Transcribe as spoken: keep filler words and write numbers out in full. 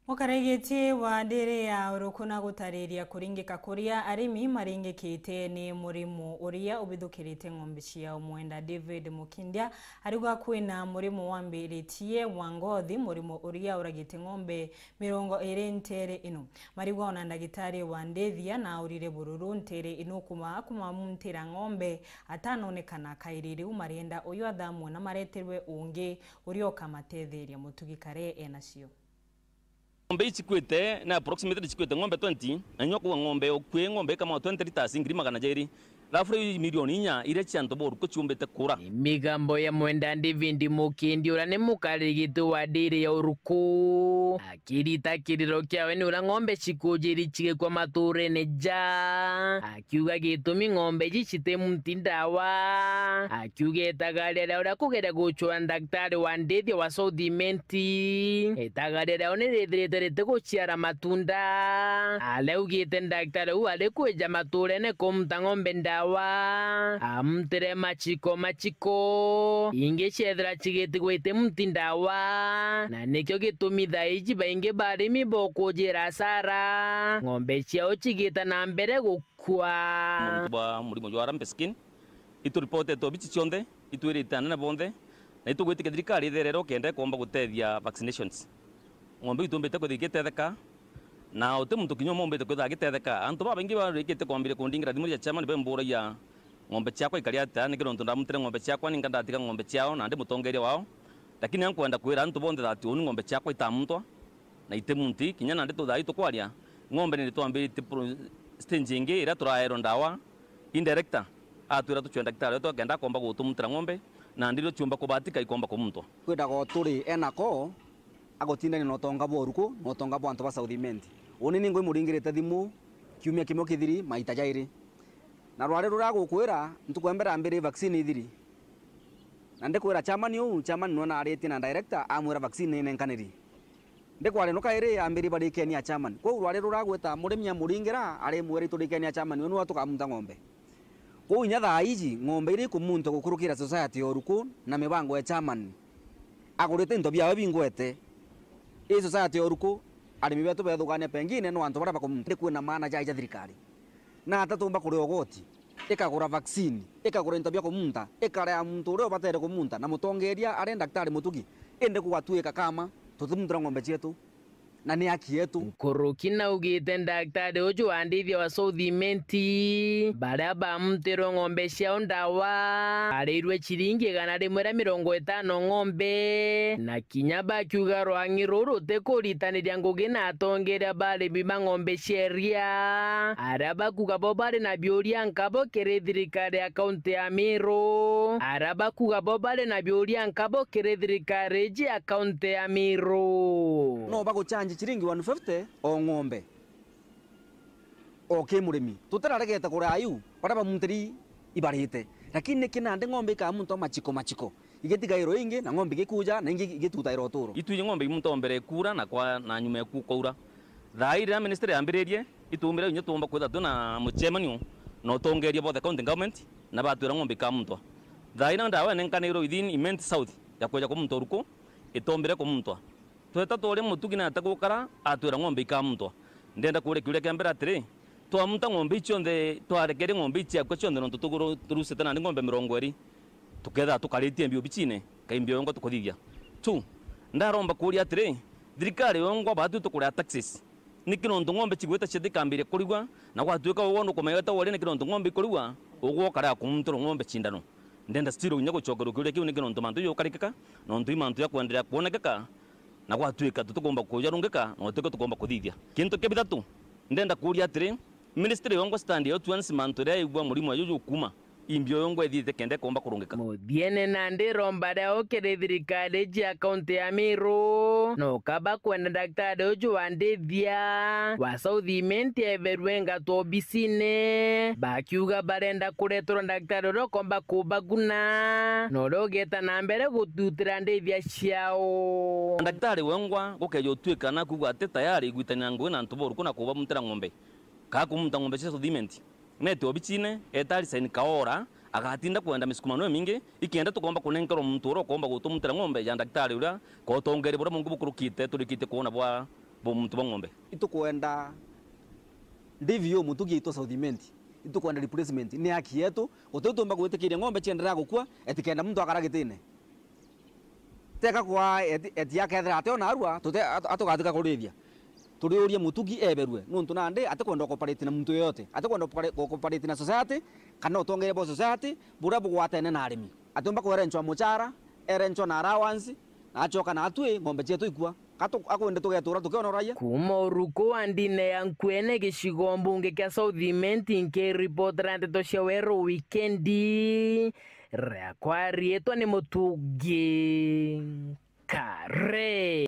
Mukarigitie wa ndiri ya uruku na gutariria kuringika kuria arimi maringikite ni murimo uria ubithukirite ng'ombe ciao, Mwenda David Mukindia ariuga kwina murimo wambiritie wa ngothi, murimo uria uragite ng'ombe mirongo iri ntere ino. Marigwa ona ndagitari wa ndithia na aurire bururu ntere ino kuma, kumamuntira ng'ombe atanonekana kairi. Riu marienda uyu athamwe na mareterwe ungi uria ukamatetheria. Mutugi Kare enacio. Ng'ombe ici cikwite na approximately cikwite ng'ombe twenty, na inya kuga ng'ombe ukui ng'ombe ikama twenty liters ngiri magana jairi. Thabu riu milioni inya iria cia antu ba uruku ciumbite kura. Ni migambo ya Mwenda David Mukindi, uria ni mukarigiti wa ndiri ya uruku, akirita kiriro kiawe ni uria ng'ombe cikujiri cigikua maturene ja, akiuga gitumi ng'ombe iji citimunti ndawa, akiuga itagaria riao ria kugeria gucwaa ndagitari wa ndithia wa South Imenti, itagaria riao ni rithirite ritiguciara matunda. Aria augite ndagitari uu ari kwija maturene kumunta ng'ombe ndawa, amutire maciko maciko, ingi ciethira cigitigwa itimunti ndawa, na nikio gitumi thaa iji baingi ba arimi bokujira asara, ng'ombe ciao cigita na mbere gukua. Muntu bwa murimo jwa Harambee Skin, ituripotetwe bici cionthe, itwirite anene bonthe, na itugwitikia thirikari itherere ukenda ikomba gutethia vaccinations. Ng'ombe itumbite kwithirwa igitetheka, na uti muntu kinya umwe umbite kwithirwa agitetheka. Antu babaingi barikite kwambiria kundingira thimu ria chairman, bemburagia ng'ombe ciakwa ikari atia, niki nontu ndamutire ng'ombe ciakwa, ninka ndatiga ng'ombe ciao, na ndi mutongeria wao. Lakini ankwenda kwira antu bonthe that uni ng'ombe ciakwa itamuntwa, na itimunti, kinya nandi tuthaa ii tukwaria, ng'ombe ni twambiritie pro-, stage ingi iria turaerwa ndawa, indirector atwira tucwe ndagitari wetu akenda akomba gutumuntira ng'ombe, na ndirio ciumba kubatika ikomba kumuntwa. Kwendaga o turi enako, agutindania na utonga bwa uruku na utonga bwa antu ba South Imenti. Uni ni ngwimuringirite thimu kiumia kimwe kithiri maita jairi. Na rwari ruria agukwira, ntuku ya mbere ambiri vaccine ithiri. Na ndikwira chairman uu, chairman nwe naaritie na director, amwira vaccine ni nenkaniri. Ndikwaria no kairi ambiri barikenia chairman. Kwou rwari ruria agwita murimi amuringira, arimwira iturikenia chairman, we niwe tukamunta ng'ombe. Kwou inya thaa iji, ng'ombe iria ikumuntwa gukurukira society ya uruku na mibango ya chairman, agurite into biawe bingwete. Ii society ya uruku, arimi betu bethugania pengine no antu baria bakumunta. Kwina maana jai ja thirikari. Na ata tumba kuria ugoti, ikagura vaccine, ikagura into bia kumunta, ikarea muntu uria ubatere kumunta, na mutongeria ari ndaktari mutugi, indi gugatuika kama tutimuntira ng'ombe cietu, na ni haki yetu. Nkuruki naugite ndaktari uju wa ndithia wa South Imenti, baria bamuntirwe ng'ombe ciao ndawa, barirwe ciringi igana rimwe ria mirongo itano ng'ombe, na kinya bakiuga rwang'i ruu rutikuritaniriria ngugi na atongeria ba arimi ba ng'ombe cia iria, aria bakuga bo bari na biuria nkabo kiri thirikari ya kaunti ya Meru, aria bakuga bo bari na biuria nkabo kiri thirikari iji ya kaunti ya Meru. No baguchanji ciringi one fifty o ng'ombe. O ki murimi, tutiraregete kuria ayu baria bamuntiri ibarite. Lakini niki nandi ng'ombe ikamuntwa machiko machiko, igitigairwa ingi, na ng'ombe igikuja, na ingi igitutaira uturo? Itwiji ng'ombe imuntwa mbere ikura na kwa, na nyuma eku kwaura. Thaa ii riria ministry yambiririe, itumbire inya tuumba kwithirwa twina mucemanio na utongeria bwa the county government, na batwira ng'ombe ikamuntwa. Thaa ii na ndawa inenkanirwe within Imenti South ya kwija kumuntwa uruku, itombire kumuntwa. Tweta tworia mutugi na ata gukara, atwira ng'ombe ikamuntwa. Ndenda kuria kiuria kia mbere atiri, twamunta ng'ombe ici cionthe, twarekeria ng'ombe ici ciakua cionthe, nontu tuguru-, turusite nandi ng'ombe mirongo iri, tukethira tukaritie mbio bicine, kai mbio yongwa tukuthithia? Two, ndaromba kuria atiri, thirikari yongwa baatu tukuria taxes, niki nontu ng'ombe cigwita cithi ikambiria kurigwa, na gwatuika ugwe nukumenya weta woria niki nontu ng'ombe ikurigwa, ugwe ukarea kumuntirwa ng'ombe cindano? Ndenda still kinya gucokerua kiuria kiu, niki nontu mantu jukarikika, nontu i mantu ja kwenderea kwonekeka, na gwatuika tutikumba kujarungika, na gutiko tukumba kuthithia. Kintu kia bithatu, ndenda kuria atiri, ministry yongwa stand ya utwens mantu iria igua murimo uyu jukuma, imbio yongwa ithiite kenda ikomba kurungika. Muthiene nandi iromba riao kiri thirikari iji ya kaunti ya Meru, no kaba kwenda ndaktari uju wa ndithia wa South Imenti eberwe ngatwa obisine, bakiuga barenda kureterwa ndaktari uria ukomba kubaguna, na uria ugeta na mbere gututira ndithia ciao. Ndaktari wengwa gukeja utuika na kuuga ati tayari igwitania ngugi na antu ba uruku na kubamuntira ng'ombe, kaa kumunta ng'ombe cia South Imenti, nete obicine, eta resign kaora, agatinda kwenda misukumano imingi, ikenda tukomba kunenkerwa muntu uria ukomba gutumuntira ng'ombe ya ndaktari uria, ka utongeria buria bungi bukurukite turikitie kwona bwa Bo muntu bwa ng'ombe. Itukwenda D V O Mutugi aitwa South Imenti. Itukwenda replacement. Ni haki yetu. Guti utiumba gwitikiria ng'ombe cienderea gukua, etikenda muntu akara gitine. Teka kwa eti, eti akethira ati ona arua, tute, atu-, atugatika kurithia. Turiuria Mutugi eberue. Nuntu nandi atikwenda operate na muntu yoyote. Atikwenda operate na society, kana utongeria bwa society, buria bugwatene na arimi. Atiumba kwerenchwa muchara, erenchwa na allowance, na acoka na atui, ng'ombe cietu ikua. Ka tu-, akwende tugetura tukiona uraia. Kuuma uruku wa ndine ya Nkuene gicigo mbunge kia South Imenti, nkiripotera ndeto cia Weru Wikendi, riakwa riitwa ni Mutugi Kare.